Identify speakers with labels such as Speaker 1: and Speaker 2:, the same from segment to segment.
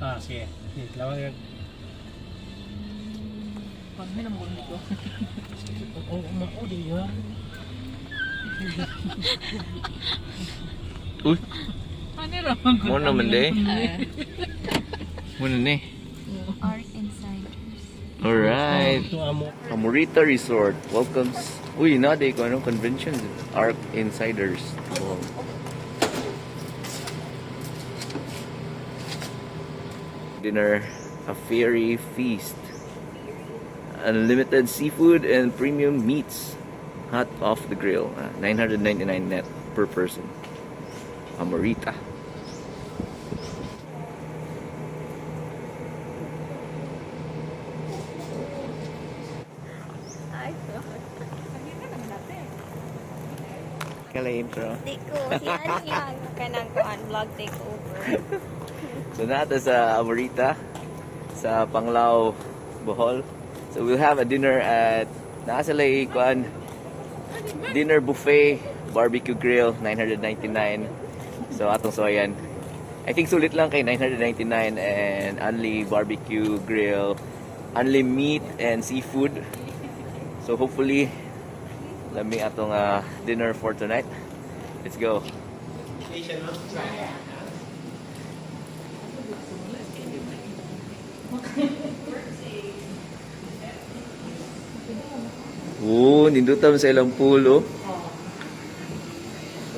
Speaker 1: Ah, sige. Sige, lawag.
Speaker 2: Pag may naman ko.
Speaker 1: Oh, mao di ya.
Speaker 3: Uy,
Speaker 2: Ano raman ko?
Speaker 3: mo naman de. Mo na ni.
Speaker 4: Art Insiders.
Speaker 3: Alright.
Speaker 1: Ito amo.
Speaker 3: Amorita Resort welcomes. Uy, na day ko anong convention. Arc Insiders. Oh. Dinner, a fairy feast. Unlimited seafood and premium meats. Hot off the grill. 999 net per person. Amorita. Kala intro.
Speaker 4: Di ko. Si ano yan? Kanang kuan vlog takeover.
Speaker 3: So nata sa Amorita sa Panglao, Bohol. So we'll have a dinner at nasa lay kuan dinner buffet barbecue grill 999. So atong suwayan. I think sulit lang kay 999 and only barbecue grill, only meat and seafood. So hopefully lami atong dinner for tonight. Let's go. Oh, nindutan mo sa ilang pool, oh.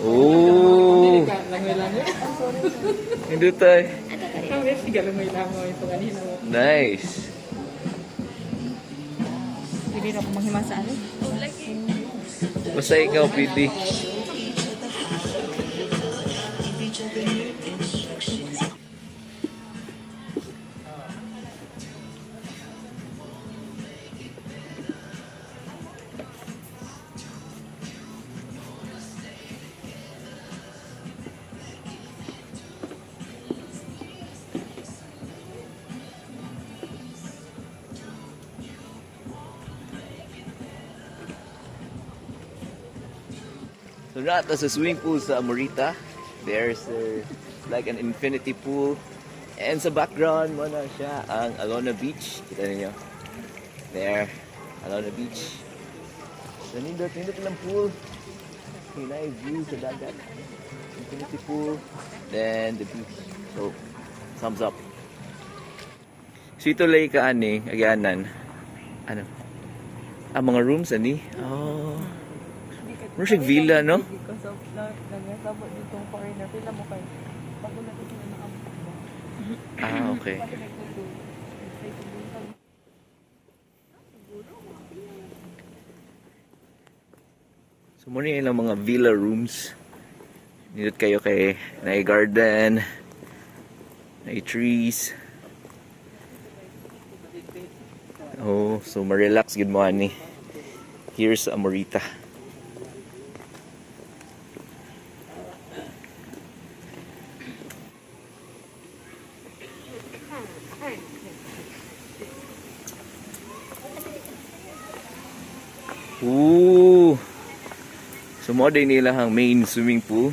Speaker 3: Oh,
Speaker 2: Langoy-langoy.
Speaker 3: nindutay.
Speaker 2: Kami siga langoy-langoy. Pag-anhin mo.
Speaker 3: Nice.
Speaker 2: Hindi na ako manghima sa ano.
Speaker 3: Basta ikaw, pretty. So nata sa swimming pool sa Amorita. There's like an infinity pool. And sa background mo na siya ang Alona Beach. Kita ninyo. There, Alona Beach. So nindot, nindot lang pool. Hinay view sa dagat. Infinity pool. Then the beach. So, thumbs up. So ito lay ka ani, agyanan. Ano? Ah, mga rooms ani? Oh. Mura siyang villa, no?
Speaker 2: Because of nagsabot ditong foreigner. Pila mo kayo. Bago na ito sila nakabuka.
Speaker 3: Ah, okay. So, muna yung ilang mga villa rooms. Nindot kayo kay na garden, na trees. Oh, so ma-relax gid mo ani. Here's Amorita. Ooh. So mo day nila ang main swimming pool.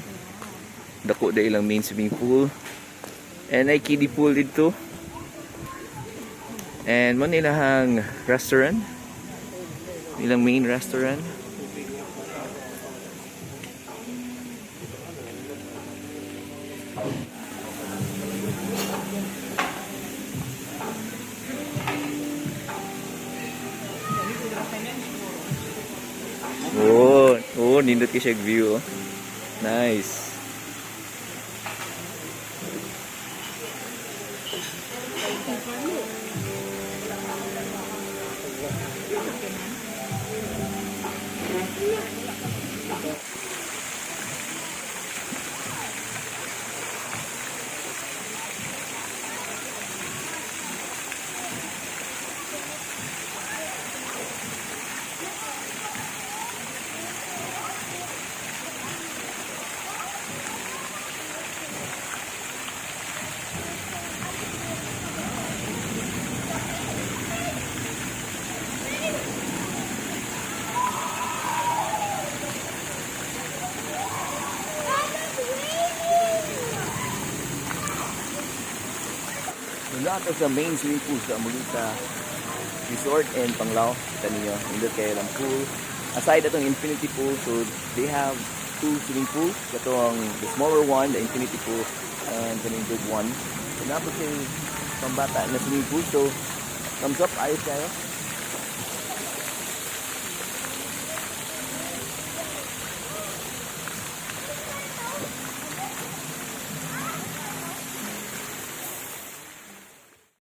Speaker 3: Dako day ilang main swimming pool. And ay kiddie pool dito. And mo nila ang restaurant. Ilang main restaurant. Oh, oh, nindot kay siya view. Oh. Nice. So naa ta sa main swimming pool sa Amorita Resort in Panglao. Kita ninyo, nindot kaayo ang pool. Aside atong infinity pool, so they have two swimming pools. Katong the smaller one, the infinity pool, and kaning big one. So naa pod siya'y pambata na swimming pool. So thumbs up, ayos kaayo.